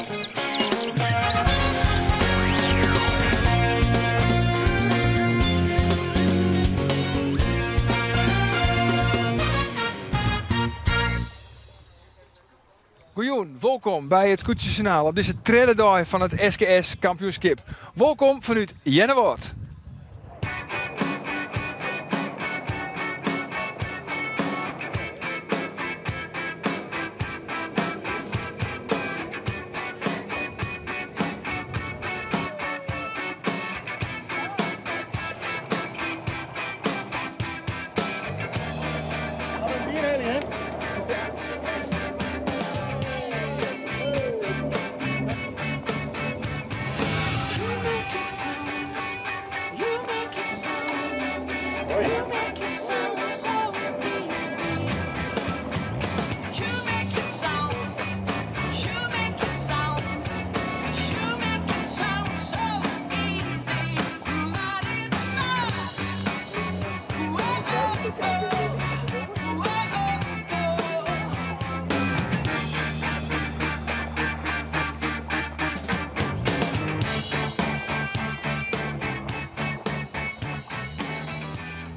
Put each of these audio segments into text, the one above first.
Goejûn, wolkom by it Skûtsjesjoernaal op dizze tredde dei fan it SKS kampioenskip. Wolkom fanút Earnewâld.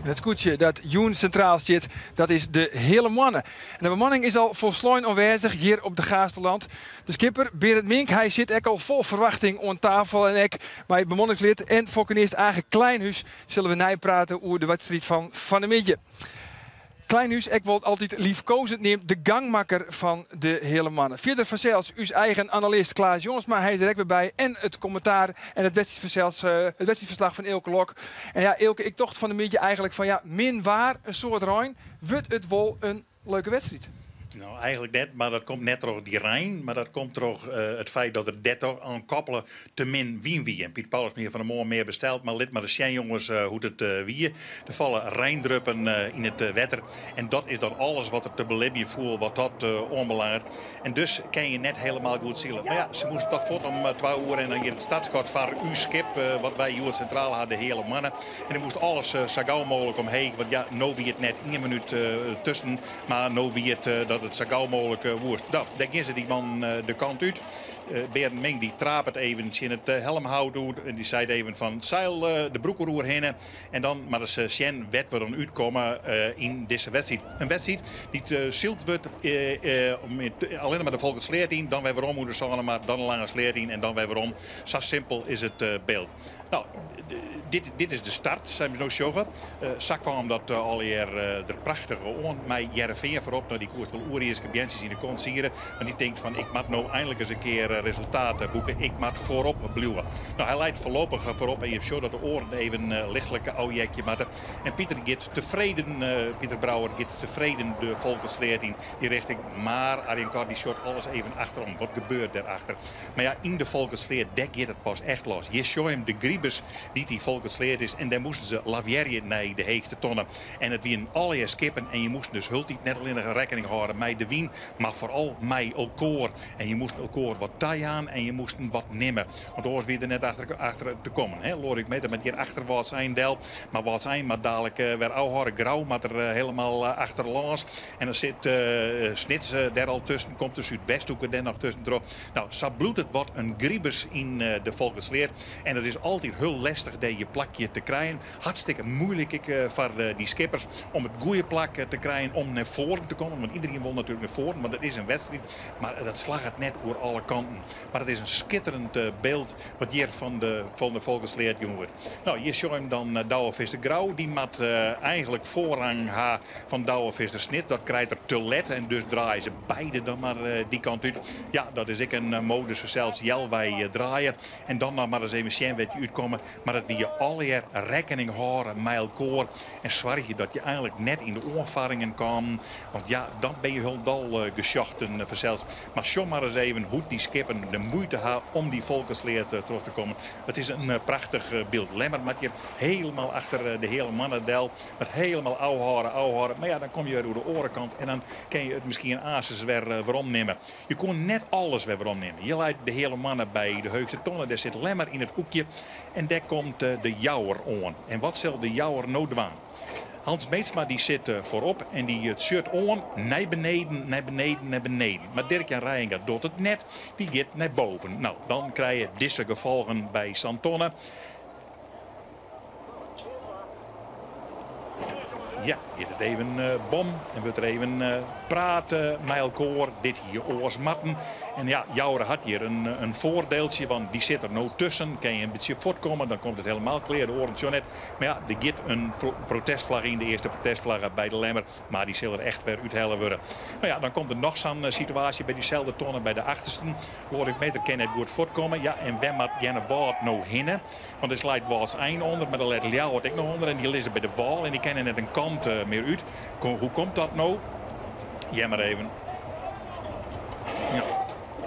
En it skûtsje dat jûn sintraal stiet, dat is de Heale Moanne. En de bemanning is al folslein oanwêzich hjir op de Gaasterland. De skipper Berend Mink, hy sit ek al fol ferwachting oan tafel en ek mei bemanningslid en fokkenist Age Kleinhuis sille we neiprate oer de wedstriid fan fan 'e middei. Kleinhuis, ek wol altyd liefkozend neamd de gangmakker fan de Heale Moanne. Fierder fansels ús eigen analist Klaas Jongsma, hy is der ek wer by en it kommentaar en it wedstriidfersels, it wedstriidferslach fan Eelke Lok. En ja, Eelke, ik tocht fan 'e middei eigentlik fan ja, min waar, in soad rein, wurdt it wol in leuke wedstriid? Nou, eigentlik net, mar dat komt net troch dy rein, mar dat komt troch it feit dat der dêrtroch oan koppele te min wyn wie. En Piet Paulusma hie fan 'e moarn mear besteld, mar lit mar ris sjen jonges hoe't it wie. Der falle reindruppen yn it wetter en dat is dan alles wat der te belibjen foel wat dat oanbelanget. En dus kin je net helemaal goed sile. Mar ja, se moasten toch fuort om twa oere en dan giet it startskot foar ús skip, wat wy hjoed sintraal ha, de Heale Moanne. En der moast alles sa gau mooglik omheech, want ja, no wie it net ien minút tusken, mar no wie it dat it sa gau mooglik woest. No, dêr gean se dy mannen de kant út. Berend Mink dy trapet even tsjin it helmhout oer en dy seit even fan seil de broek oerhinne. En dan mar ris sjen wêr't we dan útkomme yn dizze wedstriid. In wedstriid dy't syld wurdt allinne mar de Folkertsleat yn, dan wer werom oer de Sânemar, dan de Lange Sleat yn en dan wer werom. Sa simpel is it byld. No, dit, dit is de start, sa't we no sjogge. Sa kaam dat allegear der prachtich oan mei Hearrenfean foarop. No, dy koest wol oerierske beantsjes yn de kont siere, want dy tinkt fan ik moat no einlik ris in kear resultaat boeke, ik moat foarop bliuwe. No, hy leit foarlopich foarop en je sjogge dat de oaren even lichtlik ôfheakje moatte. En Pieter giet tefreden, Pieter Brouwer giet tefreden de Folkertsleat yn dy richting, mar Arjen Kort dy sjocht alles even achterom. Wat gebeurt dêrachter? Mar ja, yn de Folkertsleat, dêr giet it pas echt los. Hjir sjogge jim de gribus dy't yn Folkertsleat is en dêr moasten se lavearje nei de heechste tonne. En it wienen allegear skippen en je moasten dus hieltyd net allinnich rekkening hâlde mei de wyn, mar foaral mei elkoar. En je moasten elkoar wat tajaan en je moasten wat nimme. Want oars wie der net achter te kommen. Hè? Loadewyk Meeter moat hjir achter Wâldsein del, mar Wâldsein moat dalik wer ôfhâlde. Grou moat der helemaal achterlâns. En dan sit Snits dêr al tusken, komt de Súdwesthoeke dêr noch tuskentroch. No, sa bliuwt it wat in gribus yn de Folkertsleat. En it is altyd hiel lestich dêr je plakje te krijen. Hartstikke muoilik ek foar dy skippers om it goede plak te krijen om nei foaren te kommen. Want iderien wol natuerlik nei foaren, want it is in wedstriid. Mar dat slagget net oer alle kanten. Mar it is in skitterend byld wat hjir fan de fan de Folkertsleat jûn wurdt. No, hjir sjogge jim dan Douwe Visser Grou. Dy moat eigenlik foarrang ha fan Douwe Visser Snits. Dat krijt er te let en dus draaie se beide dan mar dy kant út. Ja, dat is ek in modus fansels, healwei draaie. En dan noch mar ris even sjen wêr't je útkomme. Mar dat wie je allegear rekkening hâlde mei elkoar en soargje dat je eigenlik net yn de oanfarringen kamen. Want ja, dan bin je hielendal gesjochten fansels. Mar sjoch mar ris even hoe't dy skippen de muoite ha om dy Folkertsleat troch te kommen. It is in prachtich byld. Lemmer moat hjir helemaal achter de Heale Moanne del. Moat helemaal ôfhâlde, ôfhâlde. Mar ja, dan komme je wer oer de oare kant en dan kin je it miskien aansens wer weromnimme. Je koene net alles wer weromnimme. Hjir leit de Heale Moanne by de heechste tonne. Dêr sit Lemmer yn it hoekje en dêr komt de Jouwer oan. En wat sil de Jouwer no dwaan? Hans Meetsma dy sit foarop en dy tsjut oan nei beneden, nei beneden, nei beneden. Mar Dirk Jan Reijenga docht it net, dy giet nei boven. No, dan krije je dizze gefolgen by sa'n tonne. Ja, giet it even bom en wurdt der even praat mei elkoar. Dit hie oars moatten. En ja, Joure hat hjir in foardeeltsje, want dy sit der no tusken. Kin je in bytsje fuortkomme, dan komt it helemaal klear. De oaren sjogge net. Mar ja, der giet in protestflagge yn, de earste protestflagge by de Lemmer. Mar dy sil der echt wer úthelle wurde. No ja, dan komt der noch sa'n situaasje by dyselde tonne by de achtersten. Lodewijk Meter kin net goed fuortkomme. Ja, en wêr moat Earnewâld no hinne? Want der leit Wâldsein ûnder, mar der leit Ljouwert ek noch ûnder. En dy lizze by de wâl en dy kinne net in kant mear út. Hoe komt dat no? Hear mar even. Ja.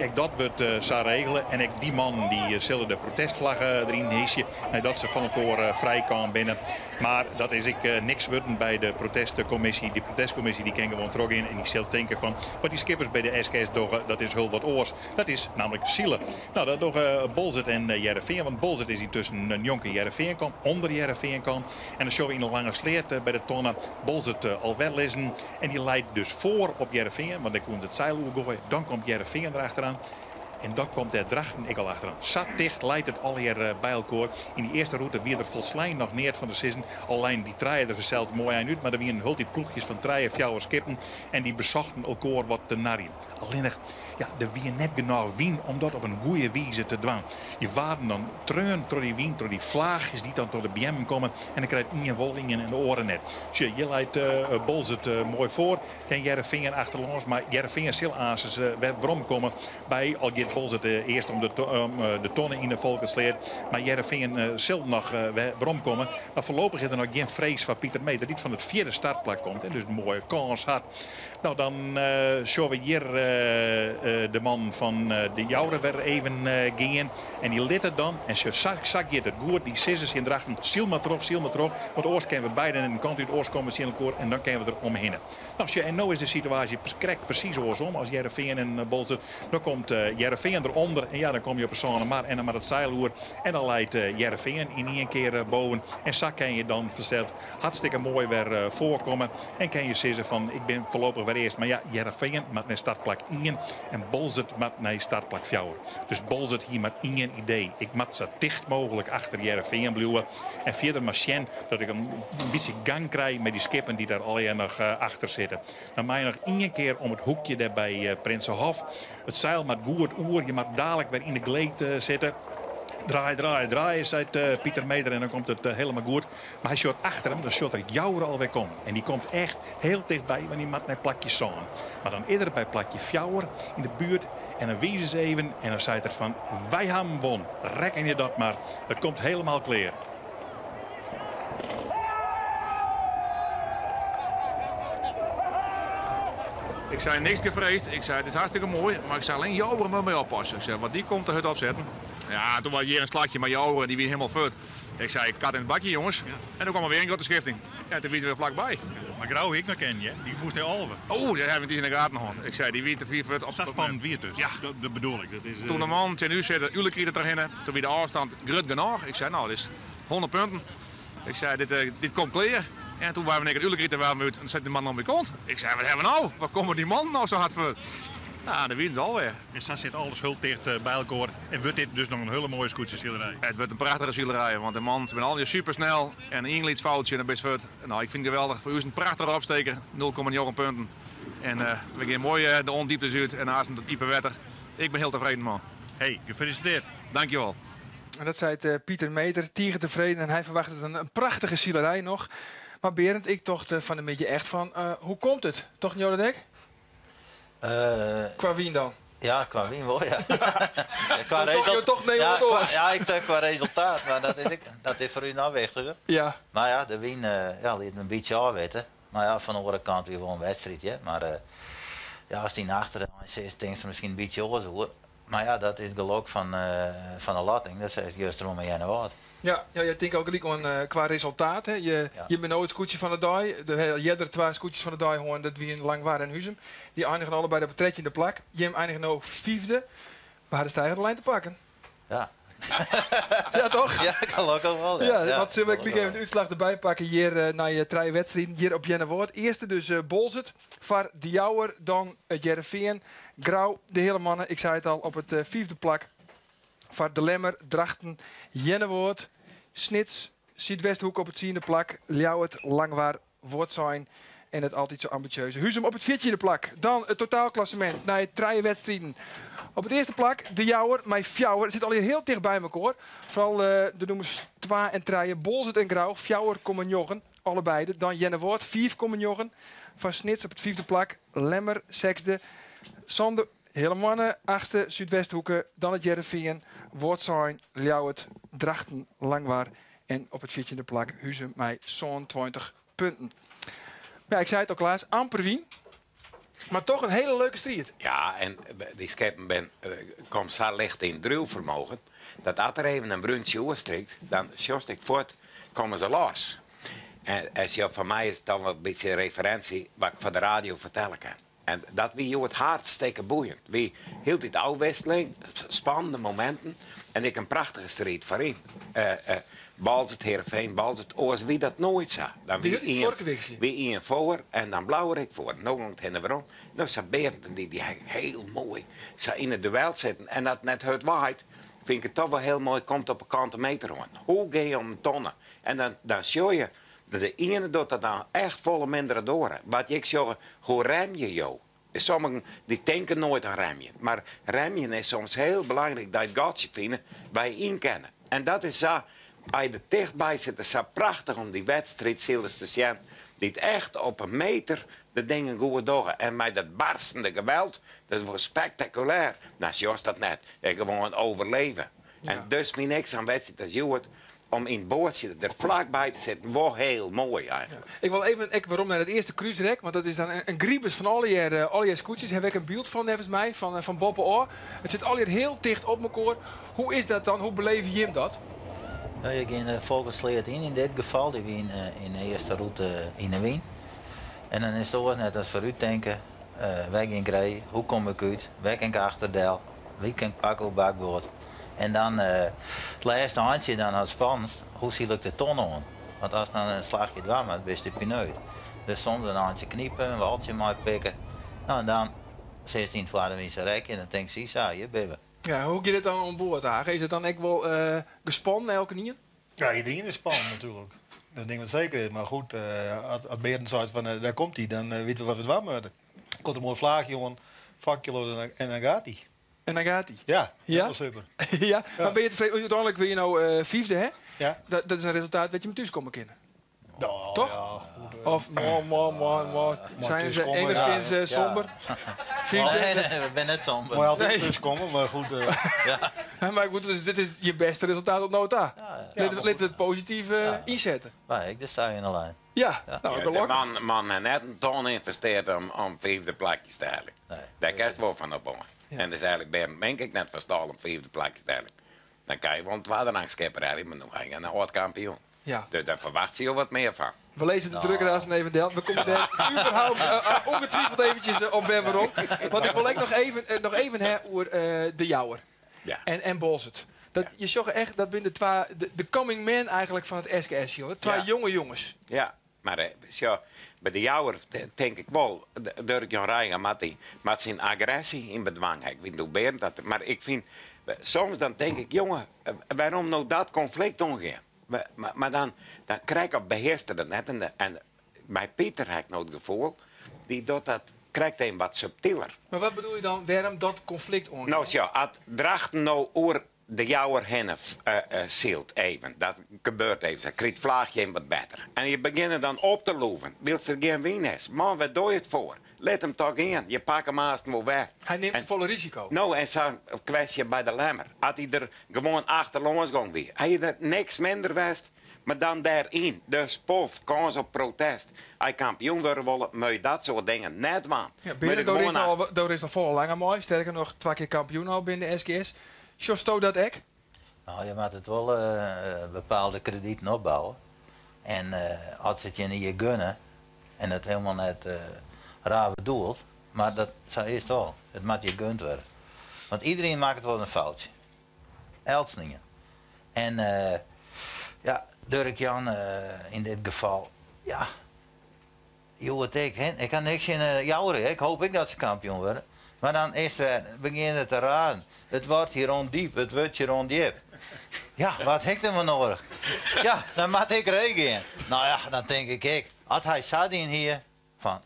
Ek dat wurdt sa regele en ek dy mannen dy sille de protestflagge deryn hysje neidat se fan elkoar frijkaam binne. Mar dat is ek niks wurden by de protestkommisje. Dy protestkommisje dy kin gewoan trochgean en dy sil tinke fan wat dy skippers by de SKS dogge, dat is hiel wat oars. Dat is nammentlik sile. No, dat dogge Boalsert en Hearrenfean, want Boalsert is yntusken njonken Hearrenfean kaam, ûnder Hearrenfean kaam. En dan sjogge we yn de lange sleat by de tonne Boalsert alwer lizzen. En dy leit dus foar op Hearrenfean, want dêr koenen se it seil oer goaie. Dan komt Hearrenfean der achteroan. En dan komt dêr Drachten ek al achteroan. Sa ticht leit it allegear by elkoar. Yn dy earste rûte wie der folslein noch neat fan te sizzen. Al leinen dy trije der fansels moai ein út, mar der wienen hieltyd ploechjes fan trije, fjouwer skippen en dy besochten elkoar wat te narjen. Allinnich, ja, der wie net genôch wyn om dat op in goede wize te dwaan. Je waarden dan treaun troch dy wyn, troch dy flaachjes dy't dan troch de beammen komme. En dan krijt ien wol ien en de oare net. Sjoch, hjir leit Boalsert moai foar. Kin Hearrenfean achterlâns, mar Hearrenfean sil aansens wer weromkomme by, al giet Boalsert earst om de tonne yn de Folkertsleat. Mar Hearrenfean sil noch wer weromkomme. Mar foarlopich is der noch gjin frees foar Pieter Meeter, dy't fan it fjirde startplak komt en dus in moaie kâns hat. No, dan sjogge we hjir de man fan de Joure wer even gean. En dy litte dan, en sjoch, sa giet it goed, dy sizze tsjin Drachten, syl mar troch, syl mar troch, want oars kinne we beide net in kant út, oars komme we tsjin elkoar en dan kinne we der omhinne. No, sjoch, en no is de situaasje krekt presys oarsom as Hearrenfean en Boalsert. Dan komt Hearrenfean derûnder en ja, dan komme je op 'e sâne mar en dan moat it seil oer en dan leit Hearrenfean yn ien kear boven. En sa kin je dan fansels hartstikke moai wer foarkomme. En kin je sizze fan ik bin foarlopich wer earst. Mar ja, Hearrenfean moat nei startplak ien en Boalsert moat nei startplak fjouwer. Dus Boalsert hie mar ien idee. Ik moat sa ticht mooglik achter Hearrenfean bliuwe en fierder mar sjen dat ik in bytsje gang krij mei dy skippen dy't der allegear noch achter sitte. Dan mei je noch ien kear om it hoekje dêr by Prinsenhof. It seil moat goed oer, je moat dalik wer yn de gleed sitte. Draai, draai, draai, seit Pieter Meeter en dan komt it helemaal goed. Mar hy sjocht achter him, dan sjocht er Joure alwer kommen. En dy komt echt hiel tichtby, want dy moat nei plakje sân. Mar dan is er by plakje fjouwer yn de buert en dan wize se even en dan seit er fan wy ha him won, rekkenje dat mar. It komt helemaal klear. Ik sei niks gevreesd. Ik sei het is hartstikke moai, mar ik sei alleen Joure moat mei oppassen. Ik sei, want dy komt der hurd op setten. Ja, toen was hjir in slachje mei Joure, dy wie helemaal fuort. Ik sei, kat in het bakje jongens. En toen kwam er weer een grote schifting. Ja, toen wie er weer vlakby. Mar Grou hie ik noch kennen, hear. Dy moast nei 11. Oh, dêr ha we it yn de gaten hân. Ik sei, dy wie te fier fuort op Sa spannend wie it dus. Ja. Dat bedoel ik. Dat is, Toen de man tsjin ús sitte, Ulekrite derhinne, toen wie de ôfstand grut genôch. Ik sei, no, dit is 100 punten. Ik sei, dit komt klear. En toen waren we in Ulekrite waren we út en toen sei de man om my kont. Ik sei, wat ha we no? Wat komme dy mannen no sa hard fuort? Nou, dêr wienen se alwer. En sa sit alles hiel ticht by elkoar en wurdt dit dus noch in hiele moaie skûtsjesilerij. It wurdt in prachtige silerij, want de mannen binne allegear supersnel en ien lyts foutsje en dan bist fuort. No, ik fyn it geweldich. Foar ús in prachtige opsteker, 0,9 punten. En we gean moai de ondieptes út en aanst it iepen wetter. Ik bin hiel tefreden, man. Hey, gefeliciteerd. Dankjewol. En dat seit Pieter Meeter, tige tefreden en hy ferwachtet in prachtige silerij noch. Mar Berend, ik tocht fan 'e middei echt fan, hoe komt it? Tochten jo dat ek? Kwa wyn dan? Ja, kwa wyn wol, ja. Kwa toch, toch nee, ja, kwa, ja, ik tocht kwa resultaat, mar dat is, dat is foar ús noch wichtiger. Ja. Mar ja, de wyn ja, liet in bytsje ôfwitte. Mar ja, fan de oare kant wie wol in wedstriid, mar ja, ast yn de achterein sitst, tinkst der miskien in bytsje oars oer. Mar ja, dat is gelok fan de lotting, dat seist juster mei Earnewâld. Ja, ja, je tinke al gelyk oan kwa resultaat. Hè. Je, je binne no it skûtsje fan de dei. Der ha earder twa skûtsjes fan de dei hân, dat wienen Langwar en Huzum. Dy einigen allebei op it trettjinde plak. Jim einigen no fyfde. We ha de stijgende lijn te pakken. Ja. Ja, toch? Ja, gelokkich wol. Ja, ja, want sille we gelyk even de útslach derby pakke hjir eh, nei eh, trije wedstriden hjir op Earnewâld. Earste dus eh, Boalsert foar De Jouwer, dan it Hearrenfean, Grou, de Heale Moanne, ik sei it al, op it fiifde plak. Foar De Lemmer, Drachten, Earnewâld, Snits, Súdwesthoeke op it tsiende plak, Ljouwert, Langwar, Wâldsein en it altyd sa ambisjeuze Huzum op it fjirtjinde plak. Dan it totaalklassemint nei trije wedstriden. Op it earste plak De Jouwer mei fjouwer. It sit allegear hiel ticht by mekoar. Foaral de nûmers twa en trije, Boalsert en Grou, 4,9 allebeide. Dan Earnewâld, 5,9 foar Snits op it fiifde plak. Lemmer, sechsde. Sânde, Heale Moanne, achtste, Súdwesthoeke. Dan it Hearrenfean, Wâldsein, Ljouwert, Drachten, Langwar en op it fjirtjinde plak Huzum mei 27 punten. Ja, ik sei it al, Klaas, amper wyn, mar toch in hiele leuke striid. Ja, en dy skeppen bin, komt sa licht yn driuwfermogen, dat as der even in brúntsje oerstrykt, dan sjochst ek fuort, komme se los. En sjoch, foar my is it dan wol in bytsje referinsje wat ik foar de radio fertelle kin. En dat wie hjoed hartstikke boeiend. Wie hieltyd ôfwikseling, spannende mominten en ek in prachtige striid foaryn. Boalsert, Heerenveen, Boalsert, oars wie dat noait sa. Dan wie ien, wie ien foar en dan bleau er ek foar. No gong it hinne werom. No sa Berend en dy, dy ha ik hiel moai sa yn it duel sitten. En as it net hurd waait, fyn ik it toch wol hiel moai, komt op 'e kante meter oan. Hoe gean je om in tonne? En dan, dan sjoch je De iene docht dat dan echt folle minder as de oare. Wat je ek sjogge, hoe remje jo? Sommigen dy tinke noait oan remjen, mar remjen is soms hiel belangryk dat je it gatsje fine wêr je yn kinne. En dat is sa, as je der tichtby sitte, sa prachtich om dy wedstriidsilers te sjen dy't echt op in meter de dingen goed dogge. En mei dat barstende geweld, dat is wol spektakulêr. Dan sjochst dat net, ek gewoan overleve. En dus fyn ik sa'n wedstriid as hjoed om yn it boatsje der flakby te sitten wol hiel moai eigenlik. Ik wol even ek werom nei dat earste krúsrek, want dat is dan in gribus fan allegear allegear skûtsjes. Haw ik in byld fan neffens my, fan fan boppe ôf. It sit allegear hiel ticht op mekoar. Hoe is dat dan? Hoe beleve jim dat? No, je gean de Folkersleat yn, yn dit gefal. Dy wie yn de earste rûte yn de wyn. En dan is it oars net as foarúttinke. Wêr gean ik ree? Hoe kom ik út? Wêr kin ik achterdel? Wie kin ik pakke oer bakboard? En dan it lêste eintsje dan it spannendst, hoe syl ik de ton oan? Want ast dan in slachje dwaan moat, bist de pineut. Dus soms in eintsje knipe, in waltsje meipikke. No en dan sitst yn it foarde wynse rekje en dan tinkst, sisa, hjir binne we. Ja, hoe giet it dan oan board, Age? Is it dan ek wol gespannen elkenien? Ja, iedereen is spannend natuurlijk. Dat ding wat zeker is. Maar goed, as Berend seit fan dêr komt hy, dan witte we wat we dwaan moatte. Komt in moai flaachje oan, fakje en dan gaat hy. En dan gaat hy? Ja, ja? super. Ja? Maar binne je tefreden? Úteinlik wie je no fiifde, hè? Ja. Dat is in resultaat wêr't je mei thús komme kinne. Nou, Toch? Ja, goed, Of moai, moai, moai, moai. Zijn ze enigszins somber? Fiifde? Nee, nee, we binne net somber. Moai altyd thús komme, mar goed. Ja. Maar goed, dit is je bêste resultaat oant no ta. Ja, ja. Lit it posityf ynsette. Wy ek, dêr sta je yn de lijn. Ja, no, De gelokkich. man hat net in ton ynvestearre om fiifde plakjes te heljen. Nee. Dêr kinst wol fan op oan. En dus eigenlik Berend Mink ek net fan stâl om fiifde plakjes te heljen. Dan kan je wol in twadde rang skipper helje, mar no ha je in âld kampioen. Ja. Dus dêr ferwachtsje jo wat mear fan. We lizze de drukkerdassen even del. We komme dêr überhaupt ongetwijfeld eventjes op wer werom. Want ik wol ek noch even ha oer De Jouwer Ja. en Boalsert. Dat, je sjogge echt, dat binne de twa, de coming men eigenlik fan it SKS, jonge. Twa jonge jonges. Ja, mar sjoch, by De Jouwer tink ik wol, Durk Jan Reijenga moat dy, moat syn agresje yn bedwang ha. Ik wit net hoe Berend dat, mar ik fyn, soms dan tink ik, jonge, wêrom no dat konflikt oangean? Mar dan, dan krekt of behearst er dat net. En by Pieter ha ik no it gefoel, dy docht dat krekt even wat subtiler. Mar wat bedoel je dan, wêrom dat konflikt oangean? No sjoch, as Drachten no oer De Jouwer hinne sylt even, dat gebeurt even sa, krijt flaachje even wat better. En je begjinne dan op te loeven, wylst der gjin wyn is. Man, wêr doe je it foar? Lit him toch gean, je pakke him aanst wol wer. Hy nimt te folle risiko. No, en sa'n kwestje by de Lemmer. As hy der gewoan achterlâns gong wie, hie der niks minder west, mar dan dêryn. Dus pof, kâns op protest. As je kampioen wurde wolle, moat je dat soart dingen net dwaan. Ja, Berend, do rinst al, do rinst al folle langer mei. Sterker noch, twa kear kampioen al binnen de SKS. Sjochsto dat ek? No, je moatte it wol bepaalde krediten opbouwe. En as se it jin jier gunne en it hielendal net raar bedoeld, mar dat, sa is it al. It moat je gund wurde. Want iedereen makket wol in foutsje. Eltsenien. En ja, Durk Jan yn dit gefal, ja, hjoed ek, hè. Ik ha niks tsjin Joure, ik hoop ek dat se kampioen wurde. Mar dan is wer, begjint it te razen. It wordt hier ondiep, it wurdt hjir ûndjip. Ja, wat ha ik der mei noadich? Ja, dan moat ik ree gean. No ja, dan tink ik ek, as hy sa dien hie, fan,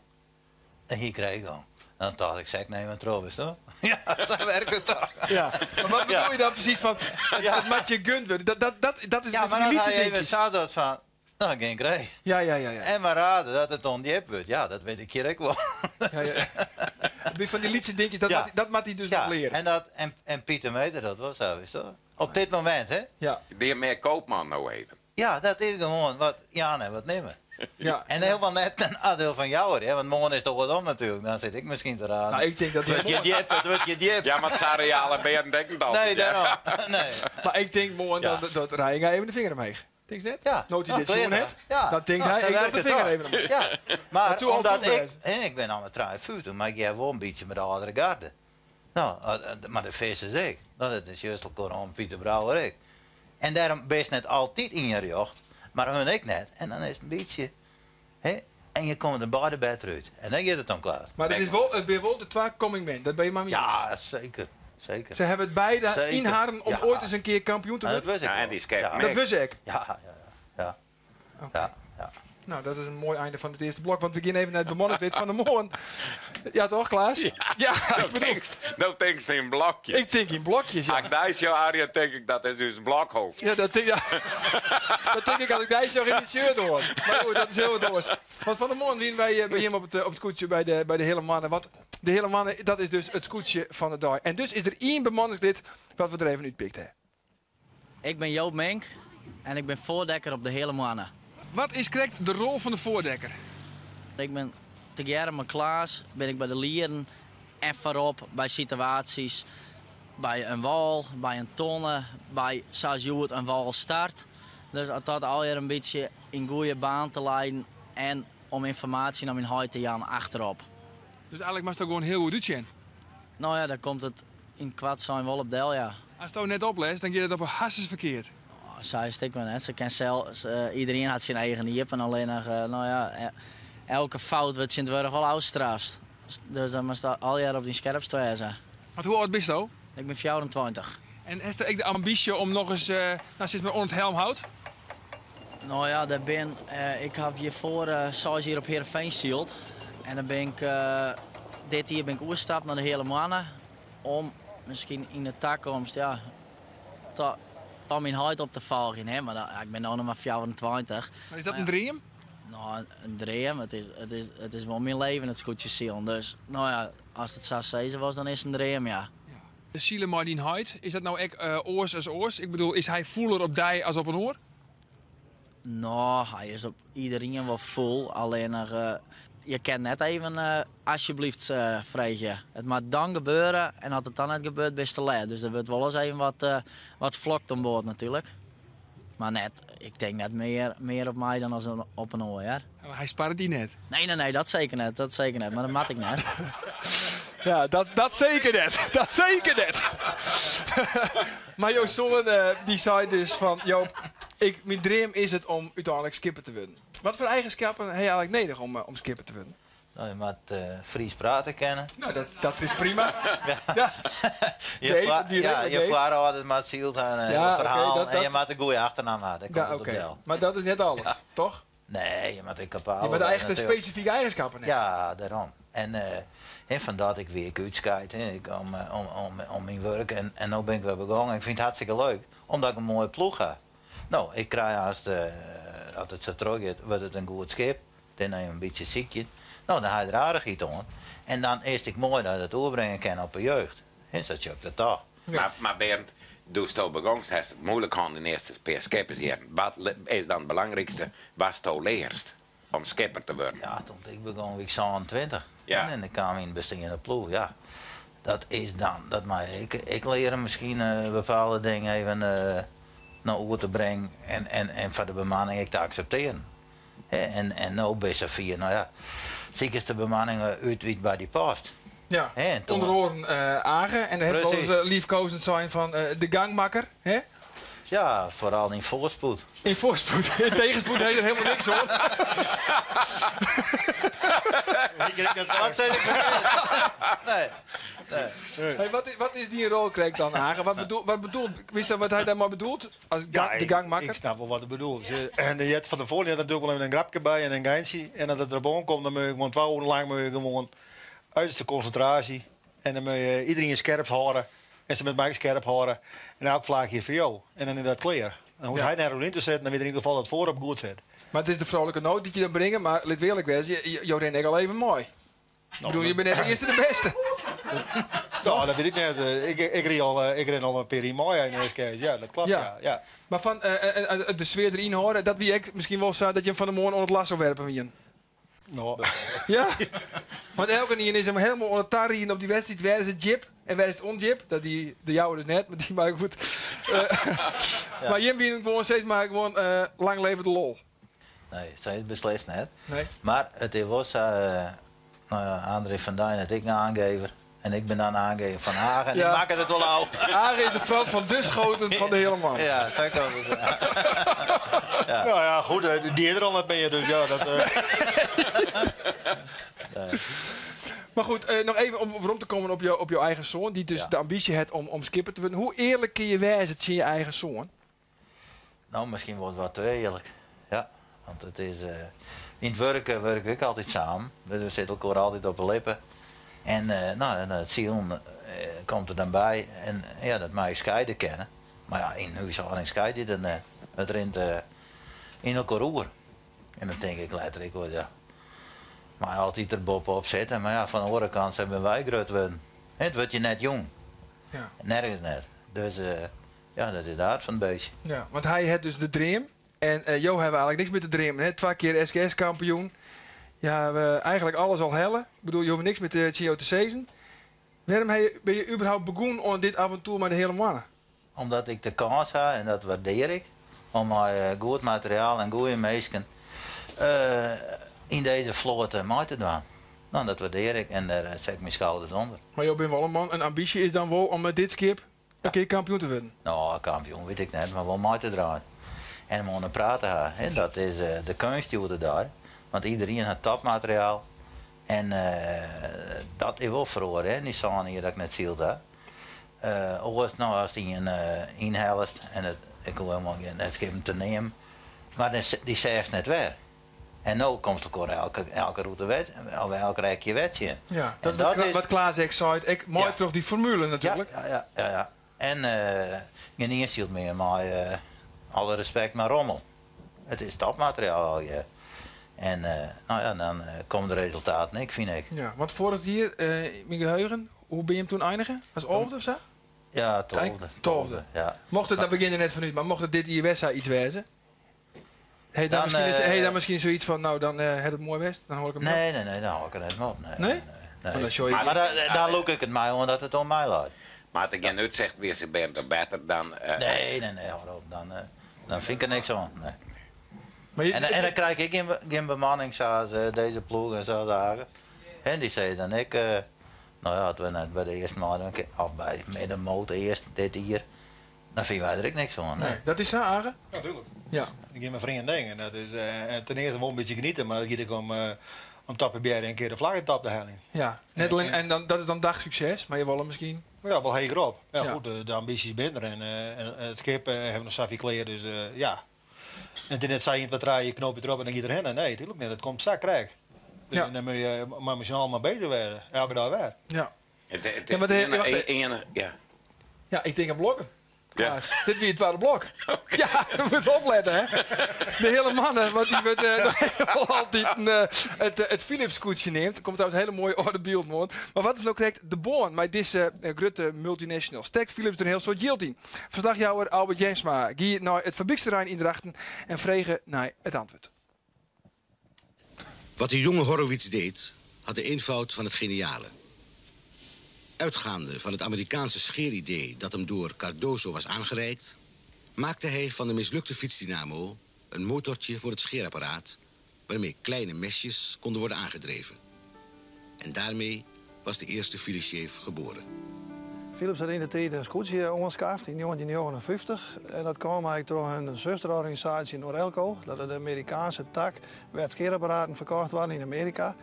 dan hie ik ree gong. Dan tocht ik, sek neem troch, witsto? Ja, sa werkt it toch. Ja, mar wat bedoel je dan presys fan, it moat je gund wurde? Dat, dat, dat, dat is Ja, mar as hy even sa docht fan, dan gean ik ree. Ja, ja, ja, ja. En mar rade dat it ûndjip wurdt, ja, dat wit ik hjir ek wol. Ja, ja. Fan dy lytse dinkjes, dat, ja. dat moat hy dus noch learen. En, dat, en, en Pieter Meter, dat wol sa, witsto? Op dit momint, hè? Ja. Bin je mear koopman no even? Ja, dat is gewoan wat jaan en wat nimme. Ja. En helemaal net in neidiel fan Jouwer, hè? Want moarn is it oarsom natuerlik. Dan sit ik miskien te raden. Nou, ik tink dat Wurdt je djip, it wurdt je djip. Ja, mar sa reale Berend ek net altyd. Nee, dêrom. Nee. Mar ik tink moarn Ja. dat, dat Reijenga even de finger omheech. Tinkst net? Ja. No't hy Nou, dit sjoen klear hat, Ja. dan tinkt Nou, hy, sa ik doch werkt de it finger toch. even omheech. Ja. Mar Dat soe al omdat toe ik, wêze. en ik bin al mei 53, mar ik hear wol in bytsje mei de âldere garde. No, mar de vissers ek. Dat is juist elkoar Pieter Brouwer ek. En dêrom bist net altyd yn je rjocht, mar hun ek net. En dan is it in bytsje, hè, en je komme der beide better út. En dan giet it om klaar. Mar it is wol, it binne wol de twa coming men, dat binne je mei my Ja, iens. seker. Seker. Se hawwe it beide Seker. yn harren om Ja. oait ris in kear kampioen te Ja, dat wurden. wist ik Ja, en wol. dy skep Ja. Dat wist ik. Ja, ja, ja. Ja. Oké. Ja, ja. Nou, dat is in moai einde fan it earste blok, want we gean even nei it bemanningslid fan de moarn. Ja, toch, Klaas? Ja, Ja, no ik bedoel, tinkst, no tinkst yn blokjes. ik tink yn blokjes, ja. As ik dy sjoch, Arjen, tink ik dat is ús blokhoofd. Ja, dat tink, ja. dat tink ik as ik dy sjoch yn dit shirt oan. Mar goed, dat is hiel wat oars. Want fan 'e moarn wiene wy eh, by him op it, eh, op it skûtsje by de, by de Hele Moanne. Want de Hele Moanne, dat is dus it skûtsje fan de dei. En dus is der ien bemanningslid wat we der even útpikt ha. Ik bin Joop Mink en ik bin foardekker op de Hele Moanne. Wat is krekt de rol fan de foardekker? Ik bin tegearre mei Klaas bin ik by de lieren en foarop by situaasjes by in wâl, by in tonne, by sa as hjoed in wâlstart. Dus as dat allegear in bytsje yn goede baan te leiden en om ynformaasje nei myn heit te jaan achterop. Dus eigenlik moatst der gewoan hiel goed útsjen. No ja, dêr komt it yn koart sein wol op del, ja. Asto net oplest, dan giet it op 'e harsens ferkeard. Oh, sa is it ek wer net. Se ken sels, iderien hat syn eigen iepen, allinnich, no ja, elke fout wurdt tsjintwurdich wol ôfstraft. Dus dan moatst allegear op dyn skerpst wêze. Want hoe âld bisto? Ik bin 24. En hast ek de ambysje om noch ris, no, sis mar oan it helmhout? No ja, dêr bin, ik haw hjirfoar seis jier op Heerenveen syld. En dan bin ik, dit jier bin ik oerstapt nei de Heale Moanne. Om miskien yn de takomst, ja, ta, ta myn heit op te folgjen. Hè? Mar dat, ja, ik bin no noch mar 24. Mar is dat in dream? No, in dream. It is, it is, it is wol myn leven, it skûtsjesilen. Dus, no ja, ast it sa sizze wolst, dan is it in dream, ja. De sile mei dyn heit, is dat no ek oars as oars? Ik bedoel, is hy fûler op dy as op in oar? No, hy is op iderien wol fûl, allinnich je kin net even asjebleaft freegje. It moat dan gebeure en as it dan net gebeurt, bist te let. Dus der wurdt wolris even wat, wat flokt oan board natuerlik. Mar net, ik tink net mear, mear op my dan as op in oar, hear. Hy sparret dy net? Nee, nee, nee, dat seker net, dat seker net. Mar dat moat ek net. Ja, dat, dat seker net. Dat seker net. Mar jo soan dy sei dus fan, Joop, ik, myn dream is it om úteinlik skipper te wurden. Wat foar eigenskippen ha je eigenlik nedich om, om skipper te wurden? No, je moat Frysk prate kinne. No, dat, dat is prima. Ja. Je, Dave, ja, je foarâlders moat syld ha en Ja, oké, ferhaal. dat- En je dat- moat in goede achternaam ha, dêr Ja, komt it op oké. del. Mar dat is net alles, toch? Nee, je moat ek kapabel Je moat wêze echt natuerlik. spesifike eigenschappen ha. Ja, dêrom. En, en fan dat ik wie ek útskeid, hè, ik, om, om, om, om myn wurk. En, en no bin ik wer begongen. Ik fyn it hartstikke leuk, omdat ik in moaie ploech ha. No, ik krij hast, as it sa trochgiet, wurdt it in goed skip. Dêrnei in bytsje sykjen. No, dan ha je der aardichheid oan. En dan is it ek moai dat je it oerbringe kinne op 'e jeugd. Hè, sa sjoch ik dat toch. Mar, mar Berend, doe'tsto begongst, hast it moeilik hân de earste pear skippersjierren. Wat is dan it belangrykste watsto learst om skipper te wurden? Ja, toen ik begûn wie ik 27. Ja. En ik kaam yn in besteande ploech, ja. Dat is dan, dat mei ik, ik lear miskien bepaalde dingen even nei oer te bringen en, en, en foar de bemanning ek te akseptearjen. Hè, en, en no bist safier, no ja, sikest de bemanning út dy't by dy past. Ja, Hè, en toen- ûnder oaren Age. En dêr hast wolris Precies. liefkozend sein fan de gangmakker. Hè? Ja, foaral yn foarspoed. Yn foarspoed. Yn tegenspoed ha je der helemaal niks oan. Wat sei ik Nee. Nee. Hey, wat is dyn rol krekt dan, Age? Wat bedoelt, witst wat hy dêrmei bedoelt? As ja, de gangmakker? Ik snap wol wat er bedoelt. En je hebt van tevoren je hebt natuurlijk wel even in grapke by en in geintsje. En as it derop oankomt, dan moatte je gewoan 2 oeren lang moet je gewoan uiterste konsintraasje. En dan moatte je iderien skerp hâlde. En se moatte my skerp hâlde. En elk flaachje is foar jo. En dan is dat klear. Dan hoecht hy net yn te setten, dan wit er yn ieder gefal dat foarop goed sit. Mar it is de froulike noat dy't je dan bringe, mar lit earlik wêze, jo rinne ek al even mei. Ik bedoel, je binne net de earste de bêste. No, dat wit ik net. Ik, rin al, ik rin al in pear jier mei yn de SKS. Ja, dat klopt. Ja. Ja. Mar fan de sfear deryn hâlde, dat wie ek miskien wol sa dat je him fan 'e moarn oan it lasso werpen wienen. No. Ja, want elkenien is him helemaal oan it tarieden op dy wedstriid. Wêr is it djip en wêr is it ûndjip? Dat die de jouwer dus net, mar dy mar goed. Mar jim wienen gewoan steeds mar gewoan lang leve de lol. Nee, sa is it beslist net. Nee. Mar it is wol sa, no ja, André van Duin is ek in oangever. En ik bin dan oangever fan Age en dy makket it wol ôf. Age is de Frans van Duschoten fan de Hele Man. Ja, sa komt it. Ja. Nou ja, goed, dy is der al net mear, dus ja. Dat, Nee. Mar goed, noch even om werom te kommen op jo eigen soan, dy't dus de ambysje hat om skipper te wurden. Hoe earlik kinne je wêze tsjin je eigen soan? No, miskien wol wat te earlik. Ja, want it is, yn it wurk wurkje we ek altyd samen. Dus we sitte elkoar altyd op 'e lippen. En no, en it silen komt der dan by. En ja, dat mei ik skeide kinne. Mar ja, yn húshâlding skeid je dat net. It rint yn elkoar oer. En dan tink ik letter ek wol, ja, mei altyd der boppe-op sitte. Mar ja, fan de oare kant sa binne wy grut wurden. It wurdt je net jûn. Ja. Nergens net. Dus ja, dat is de aard fan it beestje. Ja, want hy hat dus de dream. En jo hawwe eigenlik niks mear te dreamen. Hè? Twa kear SKS-kampioen. Je hawwe eigenlik alles al helle. Ik bedoel, je hoege niks mear tsjin jo te sizzen. Wêrom binne je überhaupt begûn oan dit avontoer mei de Heale Moanne? Omdat ik de kâns ha, en dat waardear ik, om mei goed materiaal en goede minsken yn dizze float mei te dwaan. No, dat waardear ik en dêr set ik myn skouders ûnder. Mar jo binne wol in man, in ambysje is dan wol om mei dit skip in kear kampioen te wurden? No, kampioen wit ik net, mar wol mei te draaien. En om oan de praat te ha, hè, dat is de keunst hjoed-de-dei. Want iderien hat topmateriaal. En dat is wol feroare, hè, yn dy sân jier dat ik net syld ha. Oars, no, ast ien ynhellest, en it, ik hoech helemaal gjin net skippen te neamen, mar dy seachst net wer. En no komst elkoar elke rûte wer, of elk rekje wer tsjin. Ja, dat is wat Klaas ek seit, ek mei troch dy formule natuerlik. Ja, ja, ja, ja. En gjin ien sylt mear mei, alle respekt, mar rommel. It is topmateriaal allegear. En no ja, dan komme de resultaten ek, fyn ik. Ja, want foarich jier, yn myn geheugen, hoe binne jim toen einige? As alfde of sa? Ja, 12e. 12e. Ja. Mocht it, dan begjin der net fan út, mar mocht it dit jier wer sa iets wêze? Hey, dan, dan, miskien, hey, dan miskien soyts fan, no, dan hat it moai west, dan hâld ik him Nee, nee, nee, dan hâld ik it net op. Nee? Nee? Nee. Dan sjoch je Mar dan lûk ik it my oan dat it oan my leit. Mar as der gjin útsicht wie, se binne toch better dan. Nee, nee, nee, hâld op. Dan, dan fyn ik der niks oan. Nee. Mar je, En dan krij ik ek gjin bemanning sa as dizze ploech en sa as Age. En dy sizze dan ek, no ja, as we net by de earste meidwaan kinne, of by middenmoot earst dit jier, Dan fine wy der ek niks oan. Nee. Dat is sa, Age? Ja, tuurlijk. Ja. Ik gean mei freonen dingen. En dat is ten earste wol in bytsje genieten, mar it giet ek om, om te probearjen in kear de flagge top te heljen. Ja, net allinne, en dan, dat is dan dagsucces, mar je wolle miskien. Ja, wol heger op. Ja, Ja. goed, de ambysjes binne der en, en it skip hawwe we noch safolle klear, dus ja. En it is net sa ien, twa, trije, je knoopje it derop en dan giet er hinne. Nee, tuurlijk net. It komt sa krekt. Dus Ja. dan moatte je mei mei syn allen mar beuzich wêze, elke dei wer. Ja. It Ja, is maar wacht de iene, ja. Ja, ik tink aan blokken. Ja. Klaas, dit wie it twadde blok. Ja, we moatte oplette, hè. De Heale Moanne, want dy wurdt noch altyd it Philips-skûtsje neamd. Der komt trouwens in hiele moaie âlde bylden oan. Mar wat is no krekt de bân mei dizze grutte multinational? Stekt Philips der in hiel soad jild yn? Ferslachjouwer Albert Jensma gie nei it fabryksterrein yn Drachten en frege nei it antwurd. Wat de jonge Horowitz deed, had de eenvoud van het geniale. Uitgaande van het Amerikaanse scheeridee dat hem door Cardozo was aangereikt, maakte hij van de mislukte fietsdynamo een motortje voor het scheerapparaat waarmee kleine mesjes konden worden aangedreven. En daarmee was de eerste Philips geboren. Philips hat yn de tiid in skûtsje oanskaft yn 1959 en dat kaam eigentlik troch in susterorganisaasje Norelco, dat is de Amerikaanse tak wêr't skearapparaten ferkocht waarden yn Amearika.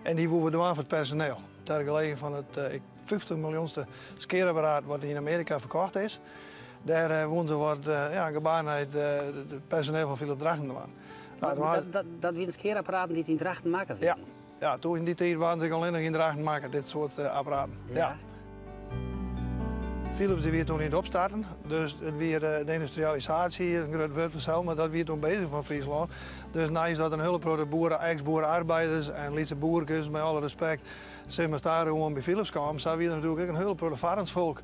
En dy woe wat dwaan foar it personeel. Ter gelegenheid fan it 50 miljoenste skearapparaat wat yn Amearika ferkocht is, dêr woene se wat ja, gebaar nei it personeel fan Philips Drachten dwaan. Nou, dat, dat wiene skearapparaten dy't yn Drachten makke wiene? Ja. Ja, toen yn dy tiid waarden se allinnich yn Drachten makke, dit soart eh, apparaten. Ja. Philips die wie toen yn it opstarten, dus it wie eh, de yndustrialisaasje, in grut wurd fansels, mar dat wie toen bezich fan Fryslân. Dus neist dat in hiele protte boeren, eks-boere-arbeiders en lytse boerkes, mei alle respekt, sis mar stadichoan by Philips kamen, sa wie der natuerlik ek in hiele protte farrensfolk.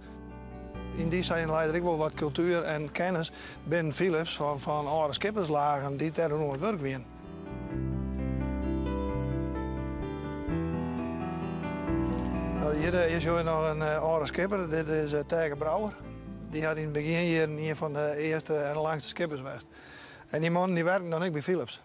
Yn dy sin lei der ek wol wat kultuer en kennis binnen Philips fan, fan âlde skipperslagen dy't dêr oan it wurk wienen. Hjir, eh, hjir sjogge je noch in eh, âlde skipper. Dit is eh, Terke Brouwer. Dy hat yn it begjinjierren ien fan de earste en langste skippers west. En dy mannen dy werken dan ek by Philips.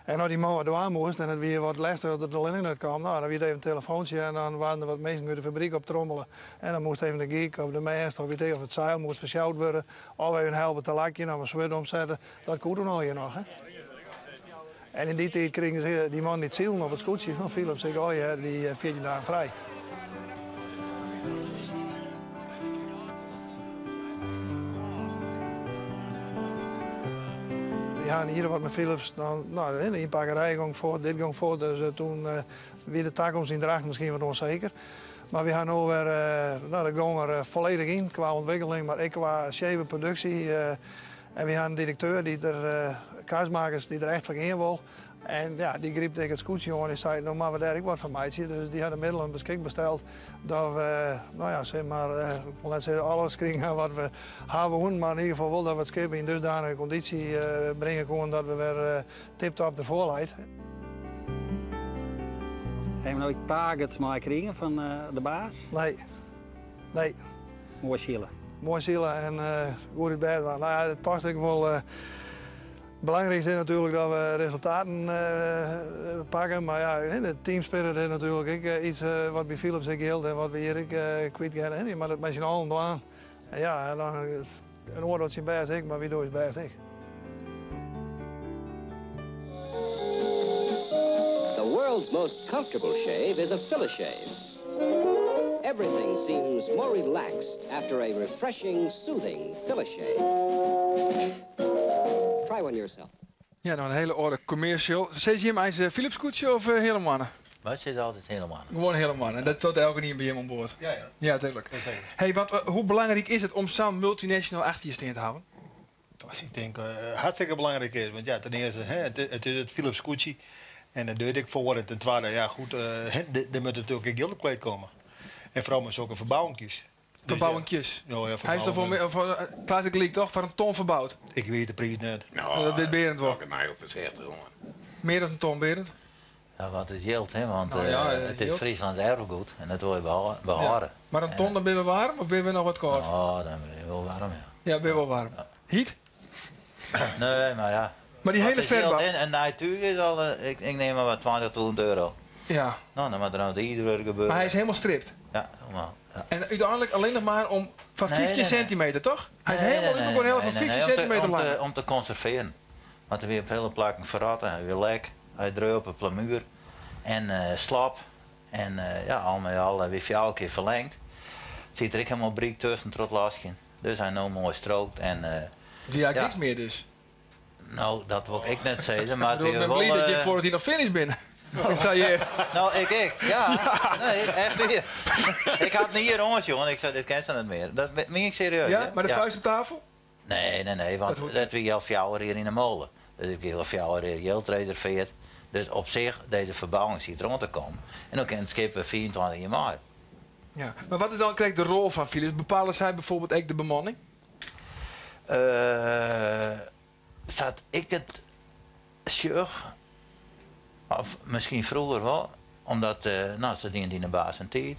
En as dy man wat dwaan moast en it wie wat lestich dat it allinnich net kaam, nou, dan wie it even in telefoantsje en dan waarden der wat minsken út de fabryk optrommele. En dan moast even de gyk of de mêst of weet ik, of it seil moast fersjoud wurde. Of even helpe te lakjen of in swurd omsette. Dat koe toen allegear noch. Hè? En yn dy tiid krigen se dy mannen dy't silen op it skûtsje fan Philips ek allegear dy 14 dagen frij. We ha hier wat mei Philips, dan, nou, de ynpakkerij gong fuort, dit gong fuort, dus uh, toen uh, wie de takomst yn Drachten miskien wat ûnseker. Mar we ha no wer, uh, nou, de gong der folledich yn kwa ûntwikkeling, mar ek kwa skeve produksje. En we ha in direkteur dy't der, Karsmakers, dy't der echt foar gean wol. En ja, dy grypt ek it skûtsje oan en sei, no moatte we dêr ek wat fan meitsje. Dus dy hat de middelen beskikber steld dat we, nou ja, sis mar, ik wol net sizze alles krigen ha wat we ha woenen, mar yn ieder gefal wol dat we it skip yn dusdanige kondysje bringe koenen dat we wer tip-top derfoar leit. Ha jim no ek targets meikrigen fan de baas? Nee. Nee. Moai sile. Moai sile en goed út bêd dwaan. Nou ja, it past ek wol. Belangryk is natuerlik dat we resultaten pakke, mar ja, de teamspirit is natuerlik ek iets wat by Philips ek jildt en wat we hjir ek kwyt kinne. Je moatte it mei syn allen dwaan. En ja, en dan in oar docht syn bêst ek, mar wy dogge ús bêst ek. The world's most comfortable shave is a Philishave. Everything seems more relaxed after a refreshing, soothing Philishave. Try one yourself. Ja, no in hiele âlde commercial. Sizze jim eins Philips skûtsje of Heale Moanne? Wy sizze altyd Heale Moanne. Gewoan Heale Moanne. En dat docht elkenien by jim oan board? Ja, ja. Ja, tuurlijk. Jazeker. Hey, want hoe belangryk is it om sa'n multinational achter je stean te hawwen? Ik tink hartstikke belangryk is. Want ja, ten earste, hè, it is it Philips skûtsje. En dat deurt ek foar. En ten twadde, ja goed, der moat natuerlik ek jild op kleed komme. En foaral mei sokke ferbouwinkjes. Ferbouwinkjes? Ja, ja, Hy is toch foar, foar, Klaas gelyk toch, foar in ton ferboud? Ik wit de priis net. No, dat wit Berend wol. Ik my hiel foarsichtich oan. Mear dan in ton, Berend? Ja, wat is jild, hè? Want Nou ja, it is jild. Frieslands erfgoed en dat wol je behâlde. Ja. Mar in ton, dan binne we waarm of binne we noch wat kâld? Oh, dan binne we wol waarm, ja. Ja, binne we wol waarm. Hyt? Nee, mar ja. Mar dy Wat hiele is jild, ferbou. hè? In nij túch is al, ik, ik neam mar wat, 20.000 euro. Ja. No, dan moat der noch it ierdewurk gebeure. Mar hy is hielendal stript? Ja, helemaal. Ja. En úteinlik allinnich mar om foar Nee, 15 nee, nee. sintimeter, toch? Hy is Nee, hielendal nee, út elkoar nee, helle fan nee, nee, 15 om te- sintimeter om te- lang. Om te konservearjen. Want der wie op hiele plakken ferrotte, hy wie lek, hy dreau op 'e plamuer en slop. En ja, al mei al wie fjouwer kear ferlengd. Siet der ek hielendal bryk tusken troch it laskjen. Dus hy no moai strookt en Wie eigentlik ja. niks mear dus. No, dat wol ik net sizze, mar Ik bedoel, it ik wie bin wol. bliid dat jim foardat dy noch finish binne. Ik sei hjir. No, ik ek. Ja. Nee, echt wier. Ik ha it hjir oansjoen. Ik sei, dit kin sa net mear. Dat mien ik serieus. Ja, hè? mar de Ja. fûst op tafel? Nee, nee, nee, want Dat hoecht dat wie al fjouwer jier yn de mole. Dus ik hie al fjouwer jier jild reserveard. Dus op sich, dizze ferbouwing siet der oan te kommen. En dan kin it skip wer 25 jier mei. Ja, mar wat is dan krekt de rol fan Philips? Bepale sy bijvoorbeeld ek de bemanning? Sa't ik it sjoch, of miskien froeger wol, omdat no, se dienen it yn de baas syn tiid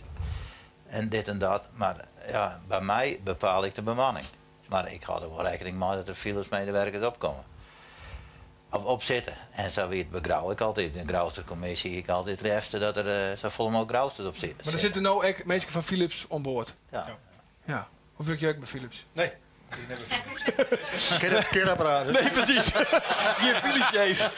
en dit en dat. Mar ja, by my bepaal ik de bemanning. Mar ik hâld der wol rekkening mei dat der Philips medewerkers opkomme. Of op sitte. En sa wie it by Grou ek altyd. In Grouster kommisje hie ik altyd it leafste dat der safolle mooglik Grousters op sitte. Mar der sitte no ek minsken fan Philips oan board? Ja. Ja. Of wurkje jo ek by Philips? Nee, ik net by Philips. Kin it skearapparaat. Nee, presys. Gjin Philips-shave.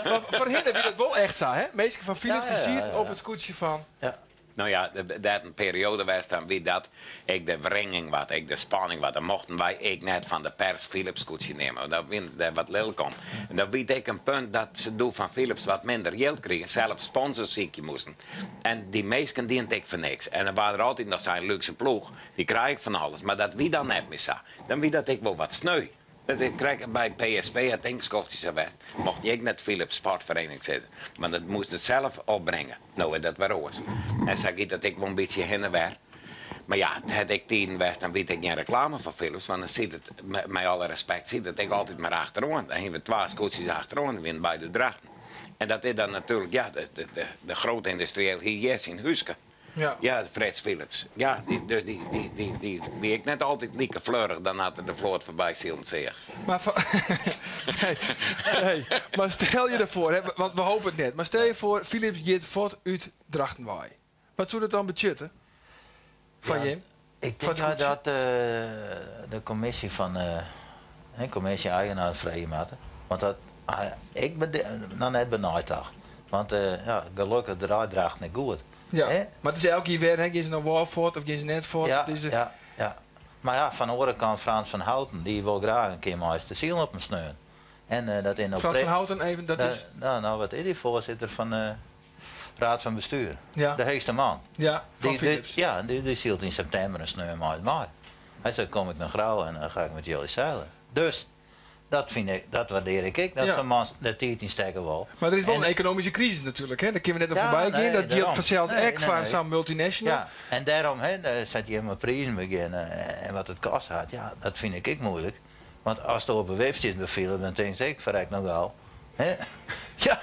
Mar foarhinne wie dat wol echt sa, hè? Minsken fan Philips dy sieten op it skûtsje fan. Ja. No ja, der hat in perioade west, dan wie dat ek de wringing wat, ek de spanning wat. Dan mochten wy ek net fan de pers Philips skûtsje neame, want dan wienen se dêr wat lilk om. En dat wie ek in punt dat se doe fan Philips wat minder jild krigen, sels sponsors sykje moasten. En dy minsken dienen it ek foar niks. En dan waard der altyd noch sein, lúkse ploech, dy krije ek fan alles. Mar dat wie dan net mear sa. Dan wie dat ek wol wat sneu. Dat is krekt by PSV hat ek in skoftsje sa west. Mochten je ek net Philips Sportvereniging sizze, want dat moast it sels opbringe. No is dat wer oars. En sa giet dat ek wol in bytsje hinne en wer. Mar ja, it hat ek tiden west, dan wie it ek gjin reklame foar Philips, want dan siet it, mei alle respekt, siet it ek altyd mar achteroan. Dan hiene we twa skûtsjes achteroan, dan wiene beide Drachten. En dat is dan natuerlik, ja, de grote industrieel hie hjir syn húske. Ja. Ja, Frits Philips. Ja, dy, dus dy, dy, dy, dy wie ek net altyd like fleurich dan at er de float foarby silen seach. Mar, nee, nee, mar stel je derfoar, hè, want we hopen it net, mar stel je foar Philips giet fuort út Drachten wei. Wat soe dat dan betsjutte foar Ja, jim? Ik Foar tink it skûtsje? dat de kommisje fan de kommisje eigenaar freegje moatte. Want dat ha ik noch net beneitocht. Want ja, gelokkich draait Drachten ek goed. Ja, Hè? mar it is elk jier wer, hè, gean se no wol fuort of gean se net fuort? Ja, Het is, ja, ja. Mar ja, fan de oare kant Frans van Houten, dy wol graach in kear mei ús te silen op in sneon. En dat is no Frans van Houten, even, dat is? Nou, nou, wat is dy foarsitter fan de Raad van Bestuur? Ja. De heechste man. Ja, fan Philips. Ja, dy sylt yn septimber in sneon mei ús mei. Hy sei, kom ik nei Grou en dan ga ik met jullie zeilen. Dus dat fyn ik, dat waardear ik ek, dat Ja. sa'n man der tiid yn stekke wol. Mar der is wol En in ekonomyske krisis natuerlik, hè? Dêr kinne we net oan Ja, foarby gean. nee, Dat jildt dêrom. fansels Nee, ek nee, foar nee. sa'n multinational. Ja, en dêrom, hè, sa't jim mei prizen begjinne en wat it koste hat, ja, dat fyn ik ek muoilik. Want ast op 'e wip stiet by Philips, dan tinkst ek, ferrek no gau. Hè? Ja,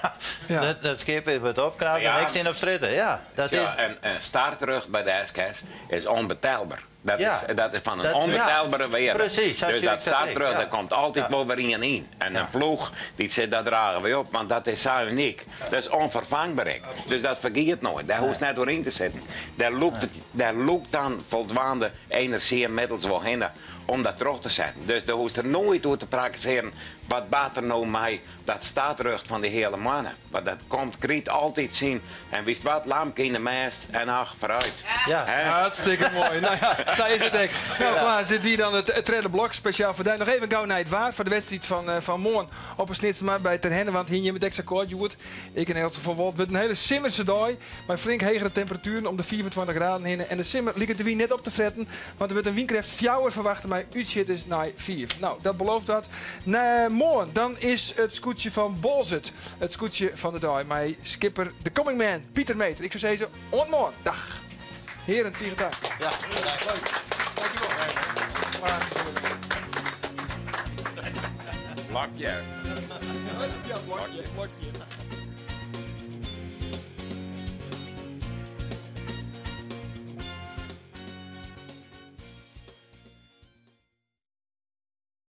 Ja. Dat skip is wat opknapt Ja. en ik stean op strjitte. Ja, dat Ja, is. en een startrucht by de SKS is ûnbetelber. Dat Ja. is, dat is fan in Dat- ja. ûnbetelbere wearde. Presys, sa Dus sjoch dat ik dat ek, startrucht, ja. der komt altyd Ja. wol wer ien yn. En Ja. in ploech dy't sit, dat drage wy op, want dat is sa unyk. Dat is ûnferfangber ek. Dus dat fergiet noait. Dêr hoechst net oer yn te sitten. Dêr lûkt it, dêr lûkt dan foldwaande enerzjy en middels wol hinne om dat troch te setten. Dus dêr hoechst der noait oer te prakkesearjen, wat bart der no mei dat startrucht fan dy Heale Moanne? Want dat komt, kryt altyd syn en witst wat, lamke yn de mêst en ach, foarút. Ja. Hè? Hartstikke moai. No ja, sa is it ek. No Klaas, dit wie dan it tredde blok spesjaal foar dy. Noch even gau nei it waar foar de wedstriid fan, fan moarn op 'e Snitsermar by Terherne. Want hiene jim it ek sa kâld hjoed? Ik yn elts gefal wol. It wurdt in hiele simmerse dei mei flink hegere temperatueren om de 25 graden hinne. En de simmer liket de wyn net op te fretten, want der wurdt in wynkrêft fjouwer ferwachte mei útsjitters nei fiif. No, dat belooft wat. Nei moarn dan is it skûtsje fan Boalsert it skûtsje fan de dei mei skipper de coming man Pieter Meeter. Ik soe sizze, oant moarn. Dag. Hearen, tige tank. Ja. Leuk. Dankjewol. Blokje. Ja, blokje, blokje.